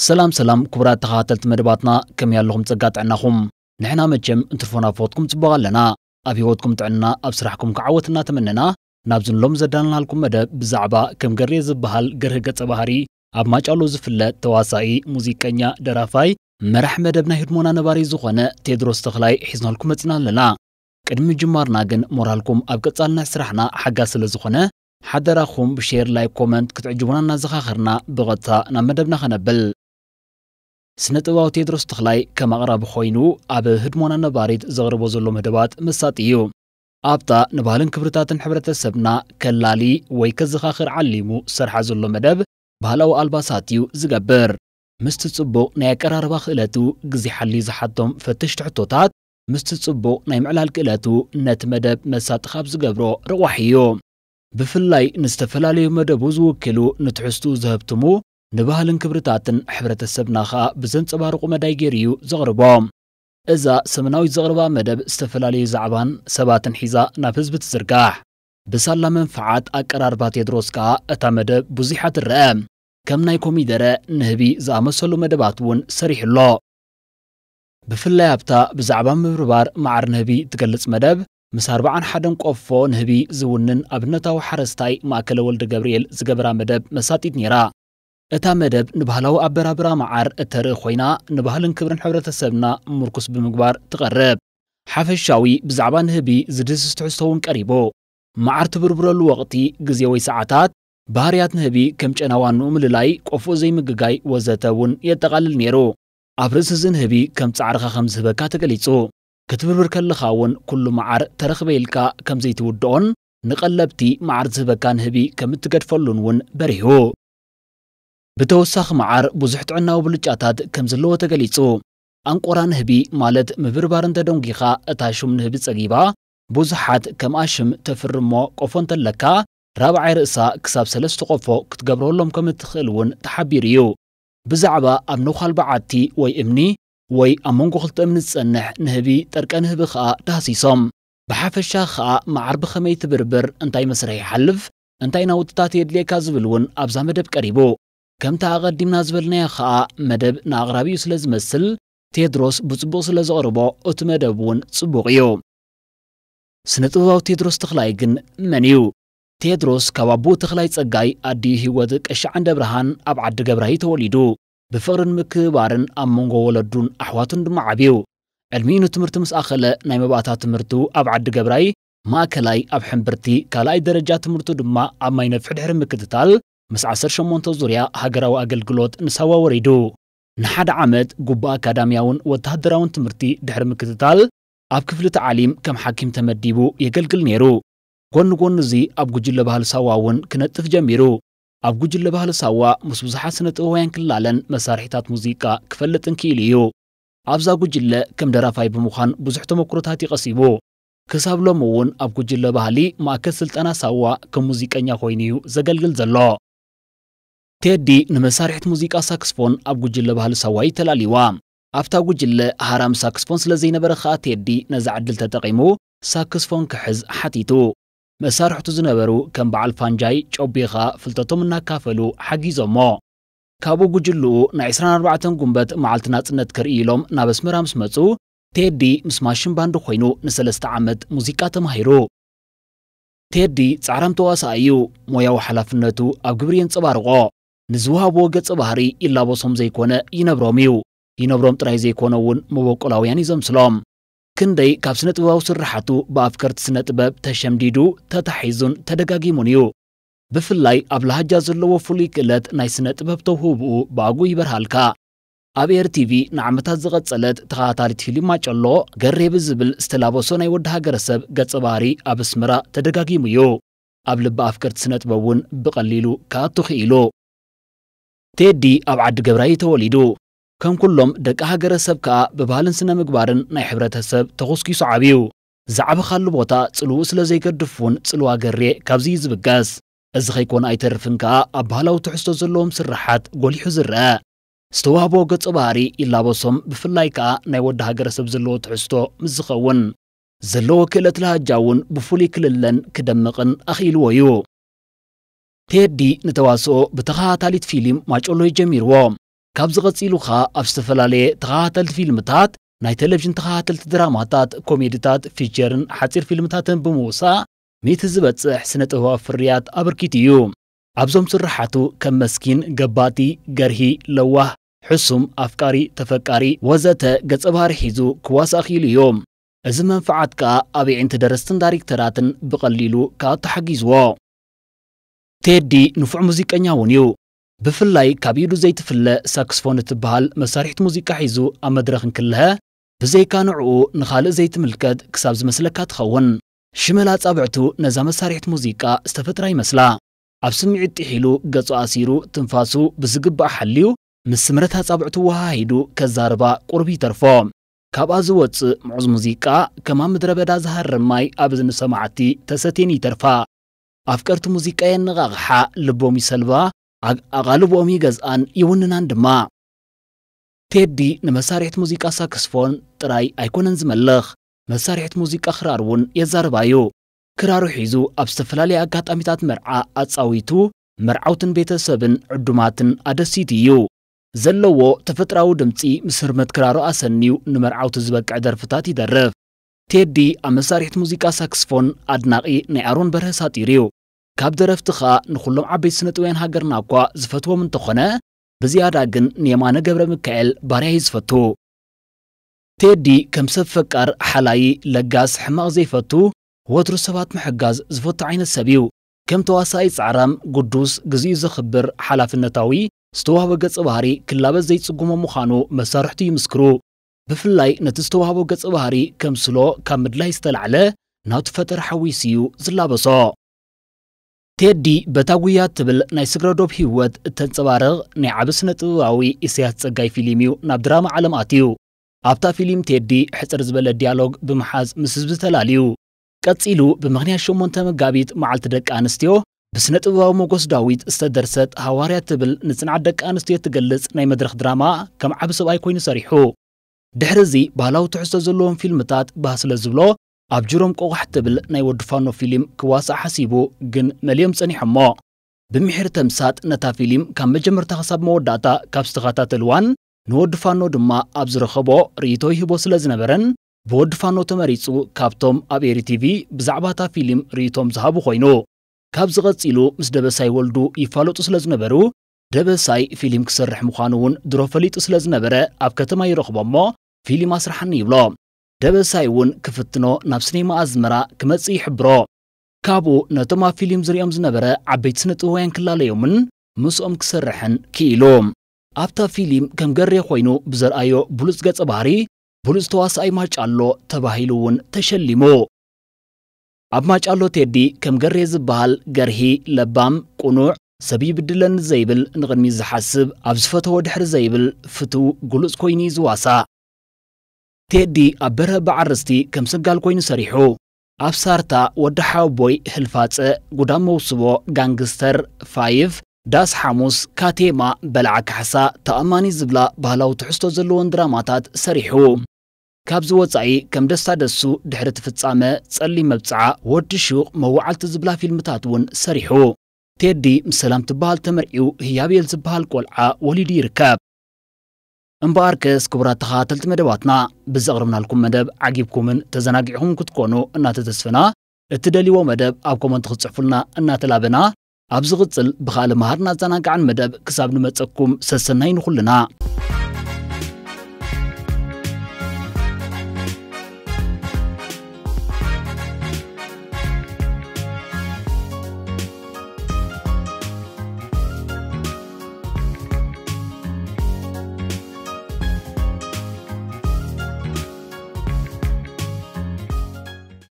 ሰላም ሰላም ክቡራት ተኸታተልቲ መደባትና፣ ከመይ ኣለኹም? ጸጋ ጥዕናኹም? ንሕና መቸም እንትርፎ ናፍቖትኩም ጽቡቕ ኣለና። ኣብ ህይወትኩም ጥዕና፣ ኣብ ስራሕኩም ክዓወት እናተመነና፣ ናብዚ ንሎም ዘዳለናልኩም መደብ ብዛዕባ ከም ገሬ ዝበሃል ገርህ ገጸ ባህሪ ኣብ ማጫሎ ዝፍለጥ ተዋሳኢ፣ ሙዚቀኛ፣ ደራፋይ፣ መራሕ መደብ ናይ ህድሞና ነባሪ ዝኾነ ቴድሮስ ተኽላይ ሒዝናልኩም መጺና ኣለና። ቅድሚ ምጅማርና ግን ሞራልኩም ኣብ ቀጻልነት ስራሕና ሓጋዝ ስለ ዝኾነ ሓደራኹም ብሼር፣ ላይክ፣ ኮመንት ክትዕጅቡና እናዘኻኸርና ብቐጥታ ናብ መደብና ከነብል። ስነ ጥበባዊ ቴድሮስ ተኽላይ ከም ኣቕራቢ ኮይኑ ኣብ ህድሞና ነባሪት ዘቕርቦ ዘሎ መደባት መሳጢ እዩ። ኣብታ ንባህልን ክብርታትን ሕብረተሰብና ከላሊ ወይ ከዘኻኽር ዓሊሙ ዝሰርሓ ዘሎ መደብ ባህላዊ ኣልባሳት እዩ ዝገብር። ምስቲ ጽቡቕ ናይ ኣቀራርባ ክእለቱ ግዜ ሓልዩ ዝሓቶም ፈተሽቲ ሕቶታት፣ ምስቲ ጽቡቕ ናይ ምዕላል ክእለቱ ነቲ መደብ መሳጢ ካብ ዝገብሮ ረቋሒ እዩ። ብፍላይ ንዝተፈላለዩ መደቡ ዝውክሉ ንትሕዝትኡ ዘህብትሙ ንባህልን ክብርታትን ሕብረተሰብና ኸኣ ብዘንጸባርቑ መዳይ ገይሩ እዩ ዘቕርቦ። እዛ ሰሙናዊት ዘቕርባ መደብ ዝተፈላለዩ ዛዕባን ሰባትን ሒዛ ናብ ህዝቢ ትዝርጋሕ። ብሳላ መንፈዓት ኣቀራርባ ቴድሮስ ከኣ እታ መደብ ብዙሕ እያ ትረአ። ከም ናይ ኮሚደረ፣ ንህቢ ዝኣመሰሉ መደባት እውን ሰሪሑ ኣሎ። ብፍላይ ኣብታ ብዛዕባ ምብርባር መዓር ንህቢ ትገልጽ መደብ፣ ምስ ኣርብዓን ሓደን ቆፎ ንህቢ ዝውንን ኣብነታዊ ሓረስታይ ማእከለ ወልደ ገብርኤል ዝገበራ መደብ መሳጢት ነይራ። እታ መደብ ንባህላዊ ኣበራብራ መዓር እተርኢ ኮይና፣ ንባህልን ክብርን ሕብረተሰብና ምርኩስ ብምግባር ትቐርብ። ሓፈሻዊ ብዛዕባ ንህቢ ዝድህስስ ትሕዝቶ እውን ቀሪቡ። መዓር ትብርብረሉ ወቕቲ፣ ግዜ ወይ ሰዓታት፣ ባህርያት ንህቢ ከም ጨና ዋንኡ ምልላይ፣ ቆፎ ዘይምግጋይ ወዘተ እውን የጠቓልል ነይሩ። ኣብ ርእሲ እዚ ንህቢ ከም ጻዕርኻ ከም ዝህበካ ተገሊጹ። ክትብርብር ከለኻ እውን ኩሉ መዓር ተረኽበ ኢልካ ከም ዘይትውድኦን ንቐለብቲ መዓር ዝህበካ ንህቢ ከም እትገድፈሉን እውን በሪሁ። ብተወሳኺ መዓር ብዙሕ ጥዕናዊ ብልጫታት ከም ዘለዎ ተገሊጹ። ኣንቆራ ንህቢ ማለት ምብርባር እንተደንጒኻ እታ ሹም ንህቢ ጸጊባ፣ ብዙሓት ከምኣ ሽም ተፍርሞ ቆፎ እንተለካ፣ ራብዓይ ርእሳ ክሳብ ሰለስተ ቆፎ ክትገብረሎም ከም እትኽእል እውን ተሓቢሩ እዩ። ብዛዕባ ኣብ ነዃል በዓቲ ወይ እምኒ ወይ ኣብ መንጎ ክልተ እምኒ ዝጸንሕ ንህቢ፣ ጠርቀ ንህቢ ኸኣ ዳህሲሶም። ብሓፈሻ ኸኣ መዓር ብኸመይ ትብርብር፣ እንታይ መስርሕ ይሓልፍ፣ እንታይ ናውትታት የድልየካ ዝብል እውን ኣብዛ መደብ ቀሪቡ። ከምቲ ኣቐዲምና ዝበልናዮ ኸኣ መደብ ንኣቕራቢኡ ስለ ዝመስል፣ ቴድሮስ ብጽቡቕ ስለ ዘቕርቦ እቲ መደብ እውን ጽቡቕ እዩ። ስነ ጥበባዊ ቴድሮስ ተኽላይ ግን መን እዩ? ቴድሮስ ካብ ኣቦኡ ተኽላይ ጸጋይ ኣዲኡ ህይወት ቀሺ ዓንደ ብርሃን ኣብ ዓዲ ገብራይ ተወሊዱ። ብፍቕርን ምክብባርን ኣብ መንጎ ወለዱን ኣሕዋቱን ድማ ዓብዩ። ዕድሚኡ ንትምህርቲ ምስ ኣኸለ ናይ መባእታ ትምህርቱ ኣብ ዓዲ ገብራይ ማእከላይ ኣብ ሕምብርቲ፣ ካልኣይ ደረጃ ትምህርቱ ድማ ኣብ ማይ ነፍሒ ድሕሪ ምክትታል ምስ ዓሰርተ ሸሞንተ ዙርያ ሃገራዊ ኣገልግሎት ንሳዋ ወሪዱ። ንሓደ ዓመት ጉቡእ ኣካዳምያውን ወተሃደራውን ትምህርቲ ድሕሪ ምክትታል ኣብ ክፍሊ ተዓሊም ከም ሓኪም ተመዲቡ የገልግል ነይሩ። ጎኒ ጎኒ እዚ ኣብ ጉጅለ ባህሊ ሳዋ እውን ክነጥፍ ጀሚሩ። ኣብ ጉጅለ ባህሊ ሳዋ ምስ ብዙሓት ስነ ጥበባውያን ክላለን መሳርሒታት ሙዚቃ ክፈልጥን ክኢሉ እዩ። ኣብዛ ጉጅለ ከም ደራፋይ ብምዃን ብዙሕ ተመኩሮታት እዩ ቀሲቡ። ክሳብ ሎሚ እውን ኣብ ጉጅለ ባህሊ ማእከል ስልጠና ሳዋ ከም ሙዚቀኛ ኮይኑ እዩ ዘገልግል ዘሎ። ቴዲ ንመሳርሒት ሙዚቃ ሳክስፎን ኣብ ጉጅለ ባህሊ ሳዋ እዩ ተላልይዋ። ኣብታ ጉጅለ ሃራም ሳክስፎን ስለ ዘይነበረ ኸኣ ቴዲ ነዛ ዕድል ተጠቒሙ ሳክስፎን ክሕዝ ሓቲቱ። መሳርሕቱ ዝነበሩ ከም በዓል ፋንጃይ፣ ጮቢኻ ፍልጠቶም እናካፈሉ ሓጊዞሞ። ካብኡ ጉጅልኡ ናይ ዕስራን ኣርባዕተን ጉንበት መዓልቲ ናጽነት ከርእዩ ኢሎም ናብ ኣስመራ ምስ መጹ፣ ቴዲ ምስ ማሽን ባንድ ኮይኑ ንሰለስተ ዓመት ሙዚቃ ተማሂሩ። ቴዲ ጻዕራም ተዋሳኣይ እዩ። ሞያዊ ሓላፍነቱ ኣብ ግብሪ የንጸባርቖ። ንዝወሃብዎ ገጸ ባህሪ ይላበሶም ዘይኮነ ይነብሮም እዩ። ይነብሮም ጥራይ ዘይኮነ እውን መበቆላውያን እዩ ዘምስሎም። ክንደይ ካብ ስነ ጥበባዊ ስርሓቱ ብኣፍቀርቲ ስነ ጥበብ ተሸምዲዱ፣ ተታሒዙን ተደጋጊሙን እዩ። ብፍላይ ኣብ ላህጃ ዘለዎ ፍሉይ ክእለት ናይ ስነ ጥበብ ተውህብኡ ብኣግኡ ይበርሃልካ። ኣብ ኤር ቲቪ ንዓመታት ዝቐጸለት ተኸታታሊት ፊልም ማጨሎ ገሬ ብዝብል ዝተላበሶ ናይ ወዲ ሃገረሰብ ገጸ ባህሪ ኣብ ኣስመራ ተደጋጊሙ እዩ። ኣብ ልቢ ኣፍቀርቲ ስነ ጥበብ እውን ብቐሊሉ ክኣቱ ክኢሉ። ቴዲ ኣብ ዓዲ ገብራይ እዩ ተወሊዱ። ከም ኩሎም ደቂ ሃገረሰብ ከኣ ብባህልን ስነ ምግባርን ናይ ሕብረተሰብ ተኹስኪሱ ዓብዩ። ዝዓበኻሉ ቦታ ጽልውኡ ስለ ዘይገድፍ እውን ጽልዋ ገሬ ካብዚ እዩ ዝብገስ። እዚ ከይኮነ ኣይተርፍን ከኣ ኣብ ባህላዊ ትሕዝቶ ዘለዎም ስርሓት ጎሊሑ ዝረአ። ዝተዋህቦ ገጸ ባህሪ ይላበሶም፣ ብፍላይ ከኣ ናይ ወዲ ሃገረሰብ ዘለዎ ትሕዝቶ ምስ ዝኸውን። ዘለዎ ክእለት ላህጃ እውን ብፍሉይ ክልለን ክደምቕን ኣኽኢልዎ እዩ። ቴዲ ንተዋስኦ ብተኸታታሊት ፊልም ማጨሎ እዩ ጀሚርዎ። ካብዚ ቀጺሉ ኸኣ ኣብ ዝተፈላለየ ተኸታተልቲ ፊልምታት፣ ናይ ቴሌቪዥን ተኸታተልቲ ድራማታት፣ ኮሜድታት፣ ፊቸርን ሓጺር ፊልምታትን ብምውሳእ ሚእቲ ዝበጽሕ ስነ ጥበባዊ ፍርያት ኣበርኪቱ እዩ። ኣብዞም ስርሓቱ ከም መስኪን፣ ገባቲ፣ ገርሂ፣ ለዋህ፣ ሕሱም፣ ኣፍቃሪ፣ ተፈቃሪ ወዘተ ገጸ ባህሪ ሒዙ ክዋሳእ ክኢሉ እዩ። እዚ መንፍዓት ከኣ ኣብ ኣዒንቲ ደረስትን ዳይሬክተራትን ብቐሊሉ ክኣቱ ሓጊዝዎ። ቴዲ ንፉዕ ሙዚቀኛ እውን እዩ። ብፍላይ ካብ ኢዱ ዘይትፍለ ሳክስፎን እትበሃል መሳርሒት ሙዚቃ ሒዙ ኣብ መድረኽ እንክለሀ፣ ብዘይካ ንዕኡ ንኻልእ ዘይትምልከት ክሳብ ዝመስለካ ትኸውን። ሽመል ኣጻብዕቱ ነዛ መሳርሒት ሙዚቃ ዝተፈጥራ ይመስላ። ኣብ ስምዒት ጥሒሉ፣ ገጹ ኣሲሩ፣ ትንፋሱ ብዝግባእ ሓልዩ፣ ምስ ስምረት ኣጻብዕቱ ወሃሂዱ ከዛርባ ቁሩብ ይተርፎ። ካብኣ ዝወጽእ ምዑዝ ሙዚቃ፣ ከም ኣብ ምድረ በዳ ዝሃርም ማይ ኣብ እዝኒ ሰማዕቲ ተሰትየን ይተርፋ። ኣፍቀርቲ ሙዚቃ የነቓቕሓ፣ ልቦም ይሰልባ፣ ኣግ-፣ ኣቓልቦኦም ይገዝኣን ይውንናን ድማ። ቴዲ ንመሳርሒት ሙዚቃ ሳክስፎን ጥራይ ኣይኮነን ዝመልኽ፣ መሳርሒት ሙዚቃ ክራር እውን የዛርባ እዩ። ክራሩ ሒዙ ኣብ ዝተፈላለየ ኣጋጣሚታት መርዓ ኣጻዊቱ፣ መርዓውትን ቤተሰብን ዕዱማትን ኣደሲቱ እዩ። ዘለዎ ተፈጥራዊ ድምጺ ምስ ህርመት ክራሩ ኣሰንዩ ንመርዓውቲ ዝበቅዕ ደርፍታት ይደርፍ። ቴዲ ኣብ መሳርሒት ሙዚቃ ሳክስፎን ኣድናቒ ናይ ኣሮን በርሀ ሳጢር እዩ። ካብ ደረፍቲ ኸኣ ንኹሎም ዓበይቲ ስነ ጥበባውያን ሃገርና እኳ ዝፈትዎም እንተኾነ፣ ብዝያዳ ግን ንየማነ ገብረ ሚካኤል ባርያ እዩ ዝፈቱ። ቴዲ ከም ሰብ ፈቃር፣ ሓላዪ፣ ለጋስ፣ ሕማቕ ዘይፈቱ፣ ወትሩ ሰባት ምሕጋዝ ዝፈቱ ዓይነት ሰብ እዩ። ከም ተዋሳኢ ጻዕራም፣ ግዱስ፣ ግዜኡ ዘኽብር፣ ሓላፍነታዊ፣ ዝተዋህቦ ገጸ ባህሪ ክላበስ ዘይጽጉሞ ምዃኑ መሳርሕቱ ይምስክሩ። ብፍላይ ነቲ ዝተዋህቦ ገጸ ባህሪ ከምስሎ ካብ ምድላይ ዝተላዕለ ናቱ ፈጠራ ሓዊሱ እዩ ዝላበሶ። ቴዲ በታ ጉያ እትብል ናይ ስግረ ዶብ ህይወት እተንጸባርቕ ናይ ዓቢ ስነ ጥበባዊ ኢሳያስ ጸጋይ ፊልም እዩ ናብ ድራማ ዓለም ኣትዩ። ኣብታ ፊልም ቴዲ ሕጽር ዝበለ ዲያሎግ ብምሓዝ ምስ ህዝቢ ተላልዩ። ቀጺሉ ብምኽንያት ሸሞንተ መጋቢት መዓልቲ ደቂ ኣንስትዮ ብስነ ጥበባዊ ሞጎስ ዳዊት ዝተደርሰት ሃዋርያ ትብል ንጽንዓት ደቂ ኣንስትዮ እትገልጽ ናይ መድረኽ ድራማ ከም ዓቢ ሰብኣይ ኮይኑ ሰሪሑ። ድሕሪ እዚ ባህላዊ ትሕዝቶ ዘለዎም ፊልምታት ባህ ስለ ዝብሎ ኣብ ጅሮም ቆቋሕ ትብል ናይ ወዲ ፋኖ ፊልም ክዋሳእ ሓሲቡ ግን መሊኦም ጸኒሖሞ። ብምሒር ተምሳጥ ነታ ፊልም ካብ መጀመርታ ክሳብ መወዳእታ ካብ ዝተኸታተልዋን ንወዲ ፋኖ ድማ ኣብ ዝረኸቦ ርእይቶ ይህቦ ስለ ዝነበረን ብወዲ ፋኖ ተመሪጹ ካብቶም ኣብ ኤሪ ቲቪ ብዛዕባ እታ ፊልም ርእይቶም ዝሃቡ ኮይኑ። ካብዚ ቀጺሉ ምስ ደበሳይ ወልዱ ይፋለጡ ስለ ዝነበሩ፣ ደበሳይ ፊልም ክሰርሕ ምዃኑ እውን ድሮ ፈሊጡ ስለ ዝነበረ ኣብ ከተማ ይረኽቦ እሞ ፊልም ኣስርሓኒ ይብሎ። ደበሳይ እውን ክፍትኖ ናብ ስኔማ ኣዝመራ ክመጽእ ይሕብሮ። ካብኡ ነቶም ኣብ ፊልም ዝሪኦም ዝነበረ ዓበይቲ ስነ ጥበባውያን ክላለዮምን ምስኦም ክሰርሕን ክኢሉ። ኣብታ ፊልም ከም ገሬ ኮይኑ ብዘርኣዮ ብሉጽ ገጸ ባህሪ ብሉጽ ተዋሳኣይ ማጫሎ ተባሂሉ እውን ተሸሊሙ። ኣብ ማጫሎ ቴዲ ከም ገሬ ዝበሃል ገርሂ፣ ለባም፣ ቁኑዕ፣ ሰብ ይብድለኒ ዘይብል፣ ንቕድሚት ዝሓስብ፣ ኣብ ዝፈተዎ ድሕሪ ዘይብል ፍቱው ግሉጽ ኮይኑ እዩ ዝዋሳእ። ቴዲ ኣብ በርሀ በዓል ርስቲ ከም ሰጋል ኮይኑ ሰሪሑ። ኣብ ሳርታ፣ ወዲ ሓወቦይ፣ ህልፋጸ፣ ጉዳም መውስቦ፣ ጋንግስተር፣ ፋይፍ፣ ዳስ ሓሙስ፣ ካቴማ፣ በላዓ ካሕሳ፣ ተኣማኒ ዝብላ ባህላዊ ትሕዝቶ ዘለወን ድራማታት ሰሪሑ። ካብዚ ወጻኢ ከም ደስታ ደሱ፣ ድሕሪ እቲ ፍጻመ፣ ጸሊም መብጽዓ፣ ወዲ ሹቕ፣ መዋዕልቲ ዝብላ ፊልምታት እውን ሰሪሑ። ቴዲ ምስ ሰላም ትበሃል ተመርዕዩ ህያብኤል ዝበሃል ቆልዓ ወሊዱ ይርከብ። እምበኣርከስ ክቡራት ተኸታተልቲ መደባትና፣ ብዘቕረብናልኩም መደብ ዓጊብኩምን ተዘናጊዕኹምን ክትኮኑ እናተተስፈና፣ እትደልይዎ መደብ ኣብ ኮመንት ክትጽሕፉልና እናተላበና፣ ኣብ ዝቕጽል ብኻልእ መሃርን ኣዘናጋዕን መደብ ክሳብ ንመጸኩም ሰሰናይ ንኹልና።